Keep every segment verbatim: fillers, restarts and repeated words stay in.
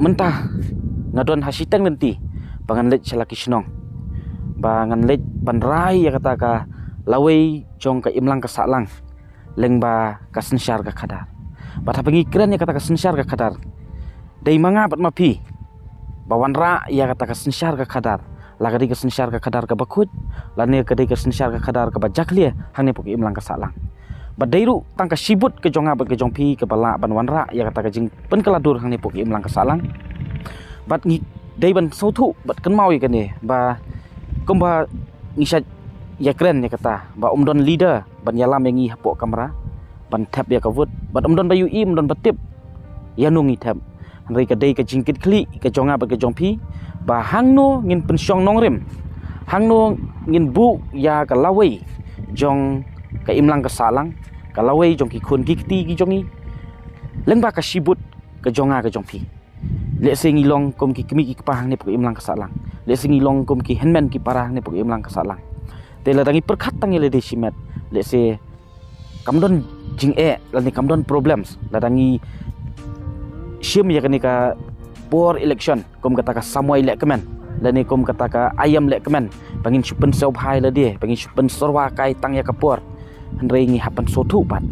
Mynta nga don ha shiteng lynti ba ngan leit sha la ki shnong, ba ngan leit ban rai ïa kata ka lawei jong ka imlang ka sahlang lyngba ka synshar ka khadar. Bad haba ngi kren ïa kata ka synshar ka khadar, dei ma nga bad ma phi ba wanrah ïa kata ka synshar ka khadar, la ka dei ka synshar ka khadar kaba khuid, lane ka dei ka synshar ka khadar kaba jakhlia hangne hapoh ka imlang ka sahlang. Bad dei ruh tang ka shibut ka jong nga bad ka jong phi kaba lah ban wanrah ïa kata ka jingpynkylla dur hangne hapoh ka imlang ka sahlang. Bad ngi dei ban sngewthuh bad kynmaw ïa kane ba kumba ngi shait ïakren ïa kata ba um don leader ban ïalam ïa ngi hapoh kamra, ban thep ïa ka vote, bad um don ba ïohi, um don ba tip ïano ngi thep. Hynrei ka dei ka jingkitkhlieh ka jong nga bad ka jong phi ba hangno ngin pynshong nongrim, hangno ngin buh ïa ka lawei jong ka imlang ka sahlang, ka lawei jong ki khun ki kti ki jong ngi, lyngba ka shibut ka jong nga ka jong phi. Lehse ngi long kum ki kmie ki kpa hangne hapoh ka imlang ka sahlang, lehse ngi long kum ki hynmen ki para hangne hapoh ka imlang ka sahlang. Te lada ngi pyrkhat tang ïa lade shimet, lehse kam don jingeh lane kam don problems lada ngi shim ïa kane ka por election kum kata ka samoi lehkmen lane kum kata ka aiom lehkmen ba ngin shu pynsngewbha ïa lade, ba ngin shu pynsyrwa kai tang ïa ka por. Hynrei ngi hap ban sngewthuh pat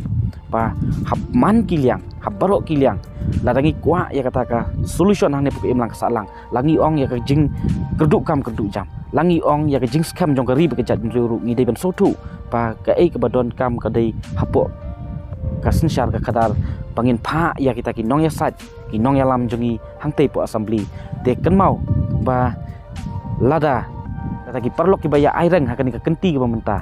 ba hap man ki liang, hap baroh ki liang, lada ngi kwah ïa kata ka solution hangne hapoh ka imlang ka sahlang, la ngi ong ïa ka jingkyrduh kam kyrduh jam, la ngi ong ïa ka jingskhem jong ka ri bad ka jaitbynriew ruh, ngi dei ban sngewthuh ba kaei kaba donkam ka dei hapoh ka synshar ka khadar ba ngin phah ïa kita ki nongïasaid, ki nongïalam jong ngi hangtei hapoh Assembly. Te kynmaw ba lada, lada ki paralok kiba ïa aireng ha kane ka kynti kaba mynta,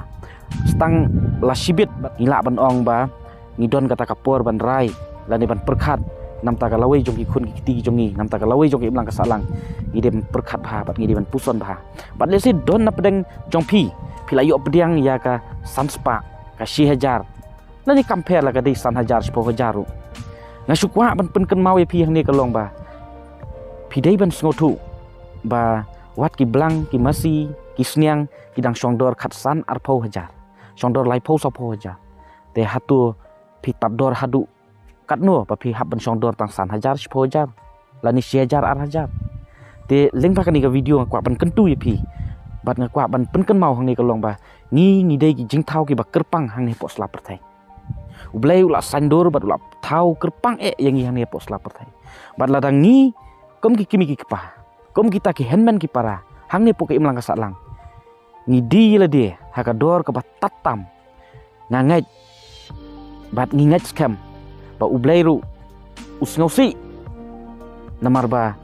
tang la shibit bad ngi lah ban ong ba ngi don kata ka por ban rai lane ban pyrkhat namar ka lawei jong ki khun ki kti ki jong ngi, namar ka lawei jong ka imlang ka sahlang. Ngi dei ban pyrkhat bha bad ngi dei ban puson bha. Bad lehse don na pdeng jong phi, phi la ïoh pdiang ïa ka san spah, ka shi hajar, lane kam pher la ka dei san hajar, shiphew hajar ruh. Nga shu kwah ban pynkynmaw ïa phi hangne ka long ba phi dei ban sngewthuh ba wat ki blang, ki masi, ki sniang ki dang shong dor khatsan arphew hajar, shong dor laiphew sawphew hajar. Te hato phi tad dor haduh katno ba phi hap ban shong dor tang san hajar, shiphew hajar, lane shi hajar, ar hajar? Te lyngba kane ka video nga kwah ban kyntu ïa phi bad nga kwah ban pynkynmaw hangne ka long ba ngi, ngi dei ki jingthaw kiba kyrpang hangne hapoh sla pyrthei. U Blei u la saiñdur bad u la thaw kyrpang eh ïa ngi hangne hapoh sla pyrthei. Bad lada ngi kum ki kmie ki kpa, kum kita ki hynmen ki para hangne hapoh ka imlang ka sahlang, ngi die ïa lade ha ka dor kaba tad tam, nga ngeit bad ngi ngeit skhem ba U Blei ruh u sngewsih. Namar ba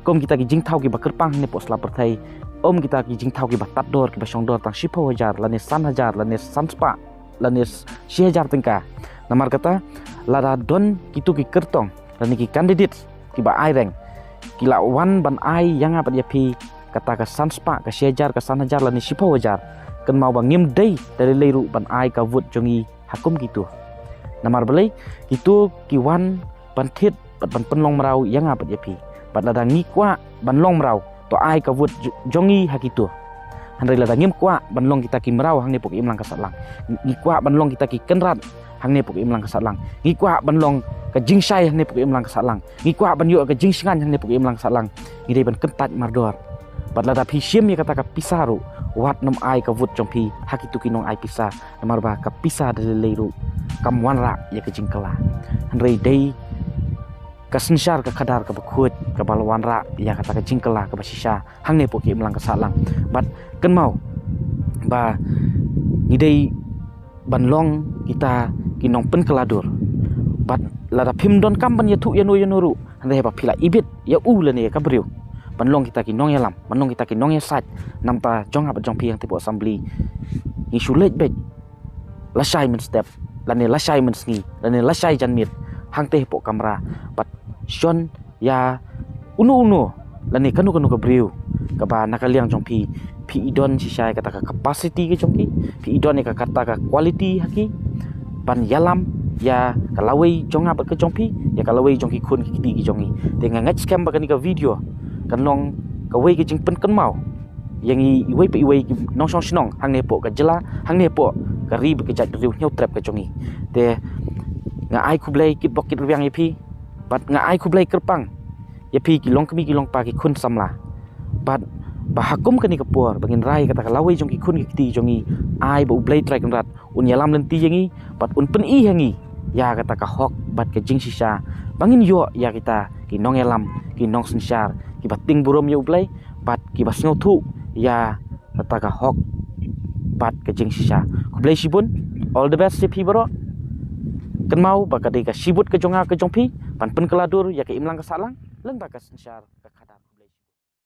kum kita ki jingthaw kiba kyrpang hangne hapoh sla pyrthei, ym kita ki jingthaw kiba tad dor, kiba shong dor tang shiphew hajar lane san hajar lane san spah lane shi hajar tyngka. Namar kata, lada don kito ki kyrtong lane ki candidate kiba aireng, ki la wan ban ai ïa nga bad ïa phi kata ka san spah, ka shi hajar, ka san hajar lane shiphew hajar, kynmaw ba ngim dei da lei lei ruh ban ai ka vote jong ngi ha kum kito. Namar balei? Kito ki wan ban thied bad ban pynlong mraw ïa nga bad ïa phi. Bad lada ngi kwah ban long mraw, to ai ka vote jo-, jong ngi ha kito. Hynrei lada ngim kwah ban long kita ki mraw hangne hapoh ka imlang ka sahlang, ngi kwah ban long kita ki kynrad hangne hapoh ka imlang ka sahlang, ngi kwah ban long ka jingshai hangne hapoh ka imlang ka sahlang, ngi kwah ban ïoh ka jingshngaiñ hangne hapoh ka imlang ka sahlang, ngi dei ban kyntait mardor. Bad lada phi shim ïa kata ka pisa ruh, wat nym ai ka vote jong phi ha kito ki nong ai pisa. Namar ba ka pisa da lei lei ruh kam wanrah ïa ka jingkylla. Hynrei dei ka synshar ka khadar kaba khuid kaba la wanrah ïa kata ka jingkylla kaba shisha hangne hapoh ka imlang ka sahlang. Bad kynmaw ba ngi dei ban long kita ki nongpynkylla dur. Bad lada phim donkam ban ïathuh ïano ïano ruh, hynrei haba phi la ibit ïa u lane ïa ka briew ban long kita ki nongïalam, ban long kita ki nongïasaid namar jong nga bad jong phi hangtei hapoh Assembly, ngi shu leit beit lashai mynstep lane lashai mynsngi lane lashai janmiet hangtei hapoh kamra bad shon ïa uno uno lane kano kano ka briew kaba na ka liang jong phi, phi i don shisha ïa kata ka capacity ka jong ki, phi i don ïa ka kata ka quality ha ki ban ïalam ïa ka lawei jong nga bad ka jong phi, ïa ka lawei jong ki khun ki kti ki jong ngi. Te nga ngeit skhem ba kane ka video kan long kawei ka jingpynkynmaw ïa ngi iwei pa iwei ki nongshong shnong hangne hapoh ka jylla, hangne hapoh ka ri bad ka jaitbynriew Hynñiewtrep ka jong ngi. Te nga ai khublei kitbok kitrwiang ïa phi bad nga ai khublei kyrpang ïa phi ki longkmie ki longpa ki khun samla. Bad ba ha kum kane ka por ba ngin rai kata ka lawei jong ki khun ki kti jong ngi, ai ba U Blei Trai Kynrad un ïalam lynti ïa ngi bad un pyni ha ngi ïa kata ka hok bad ka jingshisha ba ngin ïoh ïa kita ki nongïalam, ki nongsynshar kiba tieng burom ïa U Blei bad kiba sngewthuh ïa kata ka hok bad ka jingshisha. Khublei shibun, all the best ïa phi baroh. Kynmaw ba ka dei ka shibut ka jong nga ka jong phi ban pynkylla dur ïa ka imlang ka sahlang lem bad ka synshar.